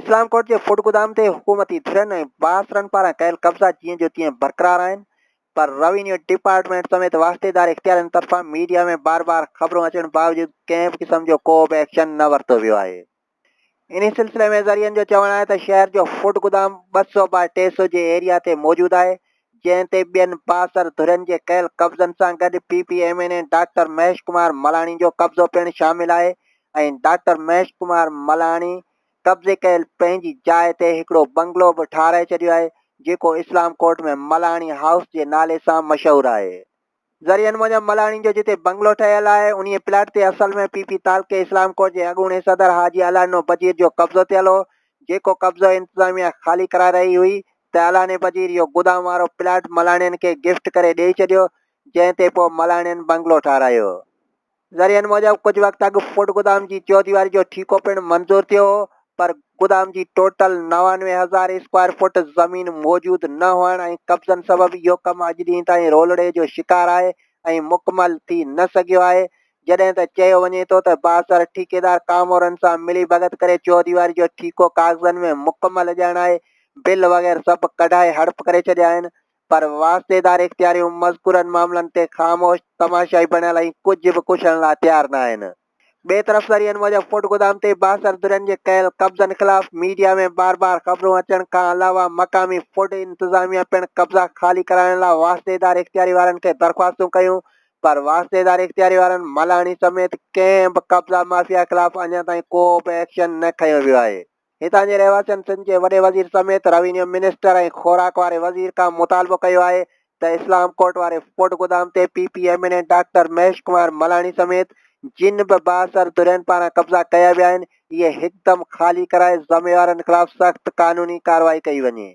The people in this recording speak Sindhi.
اسلام ڪوٽ جي فوڊ گدام تي حڪومتي ڌرين ۽ بااثرن پاران ڪيل قبضا جيئن جو تيئن برقرار آهن پر روينيو ڊپارٽمينٽ سميت واسطيدار اختيارين طرفان ميڊيا ۾ بار بار خبرون اچڻ باوجود ڪنهن به قسم جو ڪو به ايڪشن نه ورتو ويو آهي. انهي سلسلي ۾ ذريعن جو چوڻ آهي ته شهر جو فوڊ گدام 200 باء 300 جي ايريا تي موجود آهي جنهن تي ٻين بااثر ڌرين جي ڪيل قبضن سان گڏ P P M N A doctor Mahesh Kumar Malani جو قبضو پڻ شامل آهي ۽ ڊاڪٽر مهيش ڪمار ملاڻي قبضي ڪيل پنهنجي جاء تي هڪڙو بنگلو به ٺاهرائي ڇڏيو آهي، جيڪو اسلام ڪوٽ ۾ ملاڻي هائوس جي نالي سان مشهور آهي. ذريعن موجب ملاڻي جو جتي بنگلو ٺهيل آهي، انهيء پلاٽ تي اصل ۾ پي پي تعلقي اسلام ڪوٽ جي اڳوڻي صدر حاجي الانو بجير جو قبضو ٿيل هو، جيڪو قبضو انتظاميا خالي ڪرائي رهي هئي ته الاني بجير اهو گدام وارو پلاٽ ملاڻين کي گفٽ ڪري ڏيئي ڇڏيو، جنهن تي پوء ملاڻين بنگلو ٺاهرايو. ذريعن موجب ڪجهه وقت اڳ فوڊ گدام جي چوديواري جو ٺيڪو پڻ منظور ٿيو هو پر گدام جي ٽوٽل 99 هزار اسڪوائر فوٽ زمين موجود نه هئڻ ۽ قبضن سبب اهو ڪم اڄ ڏينهن تائين رولڙي جو شڪار آهي ۽ مڪمل ٿي نه سگهيو آهي جڏهن ته چيو وڃي ٿو ته بااثر ٺيڪيدار ڪامورن سان ملي ڀڳت ڪري چوديواري جو ٺيڪو ڪاغذن ۾ مڪمل ڄاڻائي بل وغيره سڀ ڪڍائي هڙپ ڪري ڇڏيا آهن پر واسطيدار اختياريون مذڪورن معاملن تي خاموش تماشائي بڻيل ۽ ڪجهه به ڪڇڻ لاء تيار نه آهن. ٻئي طرف ذريعن موجب فوڊ گودام تي بااثر ڌرين جي ڪيل قبضن خلاف ميڊيا ۾ بار بار خبرون اچڻ کان علاوه مقامي فوڊ انتظاميا پڻ قبضا خالي ڪرائڻ لاء واسطيدار اختياري وارن کي درخواستون ڪيون پر واسطيدار اختياري وارن ملاڻي سميت ڪنهن به قبضا مافيا خلاف اڃا تائين ڪو به ايڪشن نه کنيو ويو آهي. هتان جي رهواسين سنڌ جي وڏي وزير سميت روينيو منسٽر ۽ خوراڪ واري وزير کان مطالبو ڪيو آهي ته اسلام ڪوٽ واري فوڊ گودام تي P P M N A doctor Mahesh Kumar Malani سميت جن به بااثر ڌرين پاران قبضا ڪيا ويا آهن اهي هڪدم خالي ڪرائي ذميوارن خلاف سخت قانوني ڪارروائي ڪئي وڃي.